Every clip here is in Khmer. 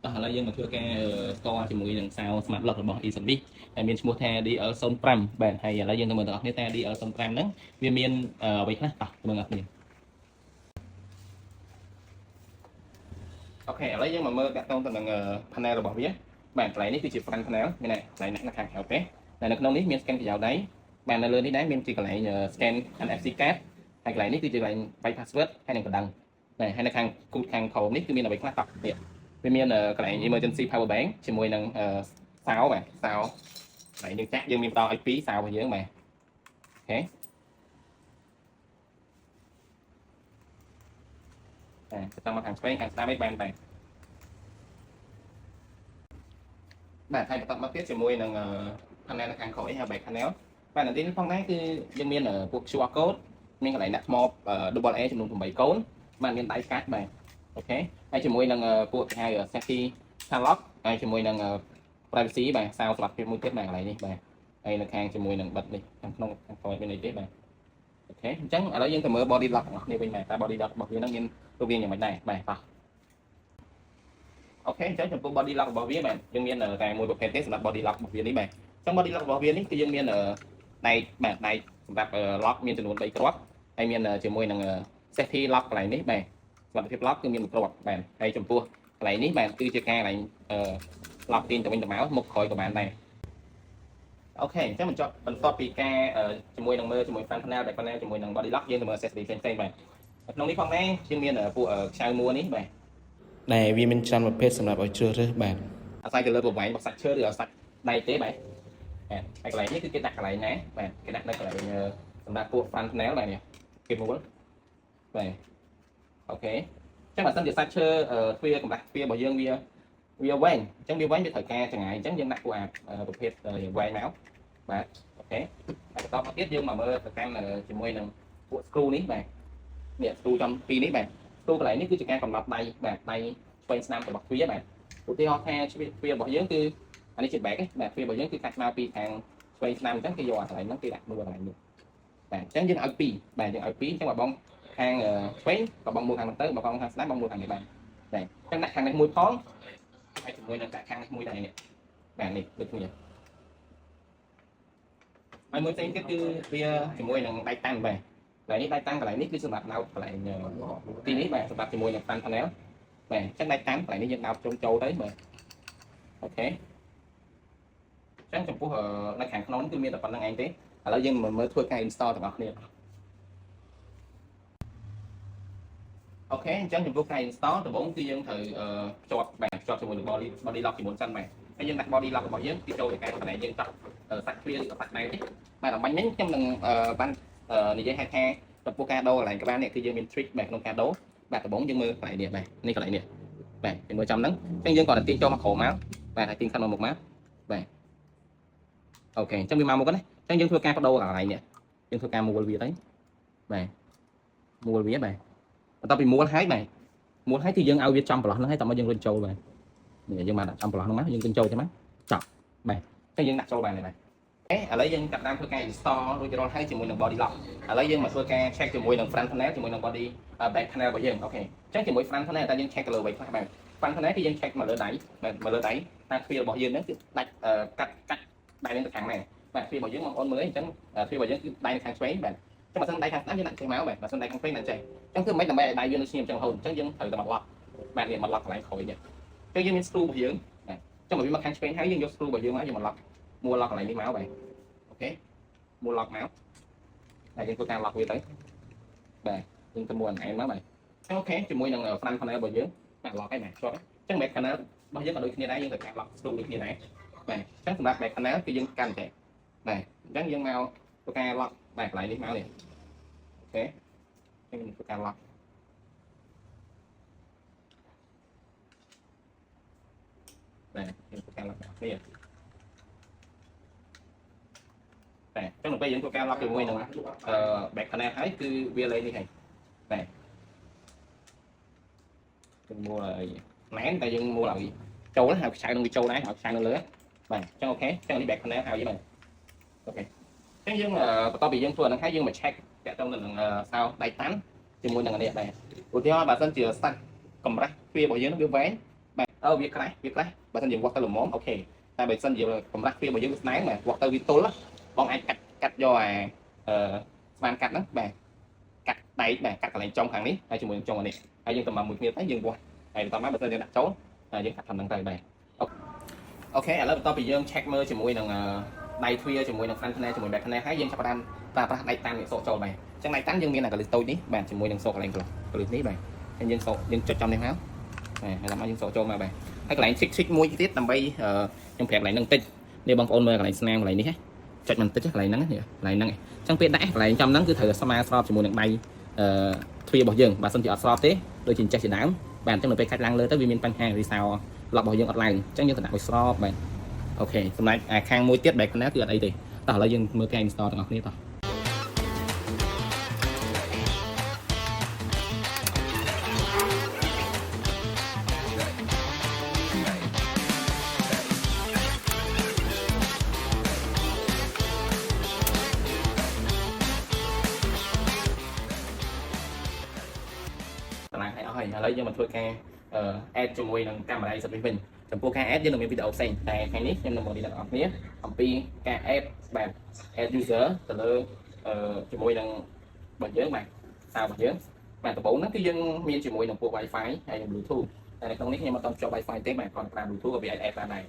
តោះឥឡូវយើងមកធ្វើការស្គាល់ជាមួយនឹងសោ Smart Lock របស់ EZVIZ ដែលមានឈ្មោះថា DL05 បាទហើយឥឡូវយើងទៅមើលទាំងអស់គ្នាតើ DL05 ហ្នឹងវាមានអ្វីខ្លះតោះទៅមើលទាំងអស់គ្នាOK ឥឡូវយើងមកមើលតាក់ទងទៅនឹង panel របស់វាបាទកន្លែងនេះគឺជា front panel មានតែកន្លែងនេះនៅខាងក្រៅទេតែនៅក្នុងនេះមាន scan ក្រយៅដៃបាទនៅលើនេះដែរមានជាកន្លែង scan NFC card ហើយកន្លែងនេះគឺជាកន្លែងវាយ password ហើយនឹងកណ្ដឹងបាទហើយនៅខាងគូតខាងក្រោមនេះគឺមានអ្វីខ្លះតោះនេះវាមានកន្លែង emergency power bank ជាមួយនឹងសោបាទសោកន្លែងយើងចាក់យើងមានបន្តឲ្យ2សោរបស់យើងបាទ OK បាទទៅមកខាងឆ្វេងខាងស្ដាំឯងបានបាទបាទហើយបន្តមកទៀតជាមួយនឹង panel នៅខាងក្រោយហើយ back panel បាទនៅទីនេះផងដែរគឺយើងមានពួក QR code មានកន្លែងដាក់ថ្ម double A ចំនួន8កូនបាទមានដៃកាត់បាទ OK ហើយជាមួយនឹងពួកគេហៅ safety padlock ហើយជាមួយនឹង privacy បាទសោសុវត្ថិភាពមួយទៀតបាទកន្លែងនេះបាទហើយនៅខាងជាមួយនឹងបិទនេះខាងក្នុងខាងក្រោយមានអីទេបាទ OK អញ្ចឹងឥឡូវយើងទៅមើល body lock របស់គ្នាវិញបាទតើ body lock របស់វានឹងមានរូបរាងយ៉ាងម៉េចដែរបាទតោះ OK អញ្ចឹងចំពោះ body lock របស់វាបាទយើងមានតែមួយប្រភេទទេសម្រាប់ body lock របស់វានេះបាទអញ្ចឹង body lock របស់វានេះគឺយើងមានដែកបាទដែកសម្រាប់ lock មានចំនួន3គ្រាប់ហើយមានជាមួយនឹង safety lock កន្លែងនេះបាទសុវត្ថិភាព lock គឺមានមួយគ្រាប់បាទហើយចំពោះកន្លែងនេះបាទគឺជាការកន្លែង lock ទាញទៅវិញទៅមកមុខក្រោយក៏បានដែរ OK អញ្ចឹងបញ្ចប់បន្ទាប់ពីការជាមួយនឹងមើលជាមួយ front panel, back panel ជាមួយនឹង body lock យើងទៅមើល accessory ផ្សេងៗបាទក្នុងនេះផងដែរយើងមានពួកខ្ចៅមួនេះបាទ ដែលវាមានច្រើនប្រភេទសម្រាប់ឲ្យជ្រើសរើសបាទ អាស្រ័យទៅលើប្រវែងរបស់សាច់ឈើឬសាច់ដែកទេបាទបាទហើយកន្លែងនេះគឺគេដាក់កន្លែងណាបាទគេដាក់នៅកន្លែងសម្រាប់ពួក front panel បាទនេះគេមួលបាទ OK អញ្ចឹងបើសិនជាសាច់ឈើទ្វារកម្រាស់ទ្វាររបស់យើងវាវាវែងអញ្ចឹងវាវែងវាត្រូវការចង្ងាយអញ្ចឹងយើងដាក់ពួកអាប្រភេទវែងមកបាទ OK ហើយបន្តមកទៀតយើងមកមើលទៅកាន់ជាមួយនឹងពួក screw នេះបាទនេះ screw ចំពីរនេះបាទ screw កន្លែងនេះគឺជាការកំណត់ដៃបាទដៃឆ្វេងស្ដាំរបស់ទ្វារបាទឧទាហរណ៍ថាទ្វាររបស់យើងគឺអានេះជា back បាទទ្វាររបស់យើងគឺកាច់មកពីខាងឆ្វេងស្ដាំអញ្ចឹងគេយកអាកន្លែងហ្នឹងគេដាក់មួលកន្លែងនេះបាទអញ្ចឹងយើងឲ្យ2បាទយើងឲ្យ2អញ្ចឹងបើបងខាងឆ្វេងក៏បងមួលខាងហ្នឹងទៅបើបងខាងស្ដាំបងមួលខាងនេះបាទបាទអញ្ចឹងដាក់ខាងនេះមួយផងហើយជាមួយនឹងដាក់ខាងនេះមួយដែរនេះបាទនេះដូចគ្នាហើយមួយផ្សេងទៀតគឺវាជាមួយនឹងដៃតាំងបាទកន្លែងនេះដៃតាំងកន្លែងនេះគឺសម្រាប់ដោតកន្លែងទីនេះបាទសម្រាប់ជាមួយនឹង front panel បាទអញ្ចឹងដៃតាំងកន្លែងនេះយើងដោតជុំចូលទៅបាទ OK អញ្ចឹងចំពោះនៅខាងក្នុងគឺមានតែប៉ុណ្្នឹងឯងទេឥឡូវយើងមកមើលធ្វើការ install ទាំងអស់គ្នា OK អញ្ចឹងចំពោះការ install ដំបូងគឺយើងត្រូវភ្ជាប់បាទភ្ជាប់ជាមួយនឹង body lock ជាមុនសិនបាទហើយយើងដាក់ body lock របស់យើងគឺចូលទៅកន្លែងយើងតក់សាច់ទ្វារឬក៏សាច់ដែកនេះបាទអំបញ្ញមិញខ្ញុំនឹងបាននិយាយឲ្យថាចំពោះការដូរកន្លែងក្បាលនេះគឺយើងមាន trick បាទក្នុងការដូរបាទដំបូងយើងមើលកន្លែងនេះបាទនេះកន្លែងនេះបាទយើងមើលចំហ្នឹងអញ្ចឹងយើងគ្រាន់តែទាញចូលមកក្រោមមកបាទហើយទាញខាងមកមុខមកបាទ OK អញ្ចឹងវាមកមុខណាអញ្ចឹងយើងធ្វើការបដូរកន្លែងនេះយើងធ្វើការមួលវាទៅបាទមួលវាបាទបន្ទាប់ពីមួលហើយបាទមួលហើយគឺយើងឲ្យវាចំប្រឡោះហ្នឹងហើយតោះមកយើងរុញចូលបាទនេះយើងបានដាក់ចំប្រឡោះហ្នឹងមកយើងរុញចូលចឹងមកចប់បាទអញ្ចឹងយើងដាក់ចូលបានហើយបាទអេឥឡូវយើងចាប់ដើមធ្វើការ install រួចរាល់ហើយជាមួយនឹង body lock ឥឡូវយើងមកធ្វើការ check ជាមួយនឹង front panel ជាមួយនឹង body back panel របស់យើង OK អញ្ចឹងជាមួយ front panel តើយើង check ទៅលើអ្វីខ្លះបាទ front panel គឺយើង check មកលើដៃបាទមកលើដៃតាទ្វាររបស់យើងហ្នឹងគឺដាច់កាត់កាត់ដៃនឹងទៅខាងណាបាទទ្វាររបស់យើងបងប្អូនមើលអញ្ចឹងទ្វាររបស់យើងគឺដៃនៅខាងឆ្វេងបាទអញ្ចឹងបើសិនដៃខាងស្ដាំយើងដាក់ចេះមកបាទបើសិនដៃខាងឆ្វេងដាក់ចេះអញ្ចឹងគឺមិនដើម្បីឲ្យដៃយើងនៅឈាមអញ្ចឹងរហូតអញ្ចឹងយើងត្រូវតែមក lock បាទនេះមក lock កន្លែងក្រោយនេះអញ្ចឹងយើងមាន screw របស់យើងបាទអញ្ចឹងបើវាមកខាងឆ្វេងហើយយើងយក screw របស់យើងមកយើងមក lock មួល lock កន្លែងនេះមកបាទ OK មួល lock មកហើយយើងធ្វើការ lock វាទៅបាទយើងទៅមួលអែនមកបាទ OK ជាមួយនឹង front panel របស់យើងបាទ lock ហើយបាទជាប់អញ្ចឹង back panel របស់យើងក៏ដូចគ្នាដែរយើងត្រូវការ lock screw ដូចគ្នាដែរបាទអញ្ចឹងសម្រាប់ back panel គឺយើងកាន់ចេះបាទអញ្ចឹងយើងមកធ្វើការ lock បាទកន្លែងនេះមកនេះ OK អញ្ចឹងធ្វើការ lock បាទយើងធ្វើការ lock នេះបាទអញ្ចឹងដល់ពេលយើងធ្វើការ lock ជាមួយនឹងអឺ back panel ហើយគឺវាលេងនេះហើយបាទយើងមួលឲ្យណែនតែយើងមួលឲ្យចូលហើយខ្ចៅនឹងវាចូលដែរឲ្យខ្ចៅនៅលើបាទអញ្ចឹង OK អញ្ចឹងនេះ back panel ហើយបាទ OK អញ្ចឹងយើងបន្ទាប់ពីយើងធ្វើអាហ្នឹងហើយយើងមក check តាក់ទងទៅនឹងសោដៃតាន់ជាមួយនឹងអានេះដែរឧទាហរណ៍បើសិនជាសាច់កម្រាស់ទ្វាររបស់យើងនឹងវាវែងបាទ អឺវាក្រាស់វាក្រាស់បើសិនជាវាស់ទៅល្មម OK តែបើសិនជាកម្រាស់ទ្វាររបស់យើងវាស្នែងបាទវាស់ទៅវាទល់បងអាចកាត់កាត់យកអាអឺស្មានកាត់ហ្នឹងបាទកាត់ដែកបាទកាត់កន្លែងចុងខាងនេះហើយជាមួយនឹងចុងនេះហើយយើងទៅមកមួយគ្នាទៅយើងវាស់ហើយបន្តមកបើសិនយើងដាក់ចូលយើងកាត់តាមហ្នឹងទៅបាទ OK ឥឡូវបន្ទាប់ពីយើង check មើលជាមួយនឹងដៃទ្វារជាមួយនឹង front panel ជាមួយ back panel ហើយយើងចាប់ផ្ដើមប្រើប្រាស់ដែកតាន់នេះសកចូលបាទអញ្ចឹងដែកតាន់យើងមានអាកលិះតូចនេះបាទជាមួយនឹងសកកន្លែងកលិះនេះបាទអញ្ចឹងយើងសកយើងចុចចំនេះមកបាទហើយដល់មកយើងសកចូលមកបាទហើយកន្លែង trick trick មួយទៀតដើម្បីខ្ញុំប្រាប់កន្លែងហ្នឹងបន្តិចនេះបងប្អូនមើលកន្លែងស្នាមកន្លែងនេះចុចបន្តិចកន្លែងហ្នឹងនេះកន្លែងហ្នឹងអញ្ចឹងពេលដាក់កន្លែងចំហ្នឹងគឺត្រូវស្មើស្របជាមួយនឹងដៃអឺទ្វាររបស់យើងបើសិនជាអត់ស្របទេដូចជាចេះជាដើមបាទអញ្ចឹងនៅពេលកាច់ឡើងលើទៅវាមានបញ្ហារីសោឡប់របស់យើងអត់ឡើងអញ្ចឹងយើងទៅដាក់ឲ្យស្របបាទ OK សម្រាប់អាខាងមួយទៀត back panel គឺអត់អីទេតោះឥឡូវយើងមើលការ install ទាំងអស់គ្នាតោះ តម្លៃឲ្យអស់ហើយឥឡូវយើងមកធ្វើការ add ជាមួយនឹងកាមេរ៉ា service វិញចំពោះការ add យើងនឹងមានវីដេអូផ្សេងតែថ្ងៃនេះខ្ញុំនឹងមកនិយាយដល់អ្នកគ្នាអំពីការ add បាទ add user ទៅលើជាមួយនឹងរបស់យើងបាទសោរបស់យើងបាទដំបូងហ្នឹងគឺយើងមានជាមួយនឹងពួក Wi-Fi ហើយនិង Bluetooth តែនៅក្នុងនេះខ្ញុំអត់ទាន់ភ្ជាប់ Wi-Fi ទេបាទគ្រាន់តែប្រើ Bluetooth ក៏វាអាច add បានដែរ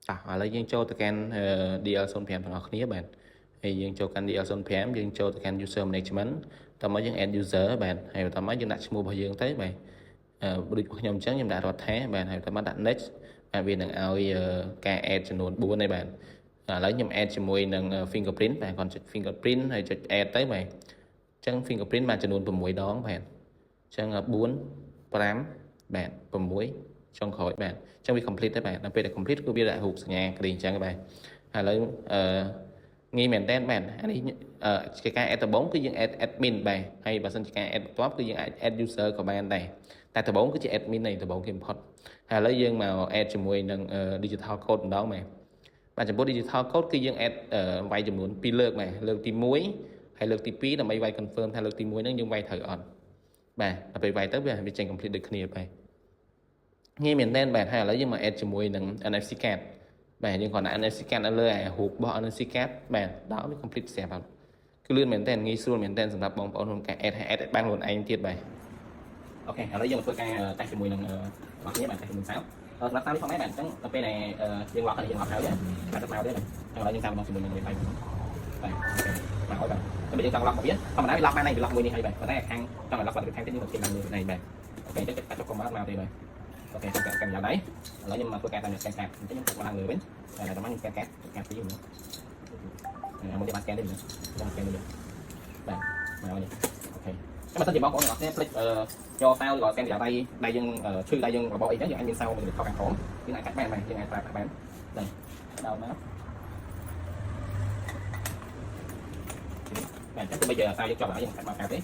តោះឥឡូវយើងចូលទៅកាន់ DL05 ទាំងអស់គ្នាបាទហើយយើងចូលកាន់ DL05 យើងចូលទៅកាន់ user management តមកយើង add user បាទហើយបន្តមកយើងដាក់ឈ្មោះរបស់យើងទៅបាទអឺដូចខ្ញុំអញ្ចឹងខ្ញុំដាក់រដ្ឋាបាទហើយបន្តមកដាក់ next បាទវានឹងឲ្យការ add ចំនួន4ហើយបាទឥឡូវខ្ញុំ add ជាមួយនឹង fingerprint បាទគាត់ចុច fingerprint ហើយចុច add ទៅបាទអញ្ចឹង fingerprint បានចំនួន6ដងបាទអញ្ចឹង4 5បាទ6ចុងក្រោយបាទអញ្ចឹងវា complete ទៅបាទដល់ពេលដែល complete គឺវាដាក់រូបសញ្ញាគ្រីអញ្ចឹងបាទឥឡូវអឺងាយមែនតើបាទអានេះជាការ add ដំបូងគឺយើង add admin បាទហើយបើសិនជាការ add បន្ទាប់គឺយើងអាច add user ក៏បានដែរតែដំបូងគឺជា admin នៃដំបូងគេបំផុតហើយឥឡូវយើងមក add ជាមួយនឹង digital code ម្ដងបាទបាទចំពោះ digital code គឺយើង add វាយចំនួន2លើកបាទលើកទី1ហើយលើកទី2ដើម្បីវាយ confirm ថាលើកទី1ហ្នឹងយើងវាយត្រូវអត់បាទដល់ពេលវាយទៅវាចេញ complete ដូចគ្នាបាទងាយមែនទែនបាទហើយឥឡូវយើងមក add ជាមួយនឹង NFC card បាទយើងគ្រាន់តែ NFC card នៅលើអារូបរបស់ NFC card បាទដល់វា complete ស្រាប់ហើយគឺលឿនមែនទែនងាយស្រួលមែនទែនសម្រាប់បងប្អូនក្នុងការ add ហើយ add បានខ្លួនឯងទៀតបាទ OK ឥឡូវយើងមកធ្វើការតេស្តជាមួយនឹងបងប្អូនបាទតេស្តជាមួយសោសម្រាប់តាមនេះផងដែរបាទអញ្ចឹងដល់ពេលដែលយើង lock ហើយយើង lock ហើយបាទទៅមកទេបាទឥឡូវយើងតាមមកជាមួយនឹង Wi-Fi បាទ OK មកហើយបាទតែបើយើងចង់ lock មកវាធម្មតាវា lock បានហើយវា lock មួយនេះហើយបាទប៉ុន្តែខាងចង់ឲ្យ lock បាត់ខាងទៀតយើងមកចេញបានមួយនេះបាទ OK អញ្ចឹងកាត់ចុះកុំមកមកទេបាទ OK កាន់យ៉ាងដៃឥឡូវខ្ញុំមកធ្វើការតាម scan card អញ្ចឹងខ្ញុំមកឡើងលើវិញតែដល់មកខ្ញុំ scan card card ពីរមើលមួយទៀតបាន scan ទេមើលខ្ញុំ scan នេះបាទមកនេះ OK ចាំបើសិនជាបងប្អូនទាំងអស់គ្នាភ្លេចយកសោឬក៏ scan ដៃដៃយើងឈឺដៃយើងរបបអីចឹងយើងអាចមានសោមួយថតខាងក្រោមយើងអាចកាត់បានបាទយើងអាចប្រើប្រាស់បានដែរដល់មកបាទចឹងទោះបីជាសោយើងជាប់ហើយយើងកាត់មកកើតទេ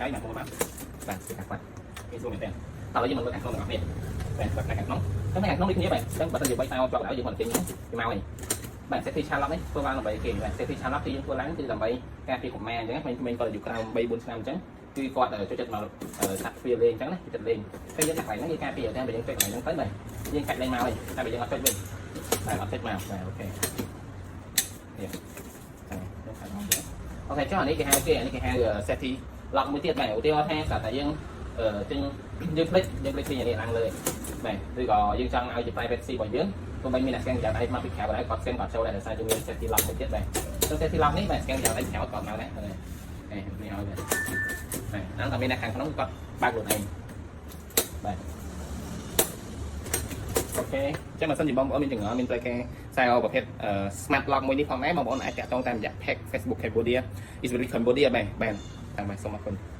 ហើយមកមកបាទគឺកាត់បាត់គេស្រួលមែនទេតោះឥឡូវយើងមកមើលខាងក្នុងទាំងអស់គ្នាបាទបាត់ខាងក្នុងចឹងខាងក្នុងដូចគ្នាបាទចឹងបើសិនជាបីសោជាប់ហើយយើងមិនចេញវាមកហើយបាទ safety child lock នេះធ្វើឡើងដើម្បីគេបាទ safety child lock គឺយើងធ្វើឡើងគឺដើម្បីការពារកុមារអញ្ចឹងក្មេងៗគាត់អាយុក្រោម3 4ឆ្នាំអញ្ចឹងគឺគាត់ចូលចិត្តមកសាក់ទ្វារលេងអញ្ចឹងណាចូលចិត្តលេងពេលយើងដាក់កន្លែងហ្នឹងយើងការពារតែបើយើងចុចកន្លែងហ្នឹងទៅបាទយើងកាច់លេងមកហើយតែបើយើងអត់ចុចវិញតែអត់ចុចមកបាទ OK នេះ OK ចុះអានេះគេហៅគេអានេះគេហៅ safety lock មួយទៀតបាទឧទាហរណ៍ថាស្រាប់តែយើងទិញយើងភ្លេចយើងភ្លេចទិញអានេះឡើងលើបាទឬក៏យើងចង់ឲ្យជា privacy របស់យើងទោះបីមានអ្នក scan ក្រៅដៃមកពីក្រៅដែរគាត់ scan គាត់ចូលដែរដោយសារយើងមាន safety lock មួយទៀតបាទទៅ safety lock នេះបាទ scan ក្រៅដៃក្រៅគាត់មកដែរនេះនេះឲ្យបាទបាទហ្នឹងតែមានអ្នកខាងក្នុងគាត់បើកខ្លួនឯងបាទ OK ចឹងបើសិនជាបងប្អូនមានចម្ងល់មានត្រូវការខ្សែប្រភេទ smart lock មួយនេះផងដែរបងប្អូនអាចតាក់ទងតាមរយៈ page Facebook Cambodia Isbury Cambodia បាទបាទតាមបាទសូមអរគុណ។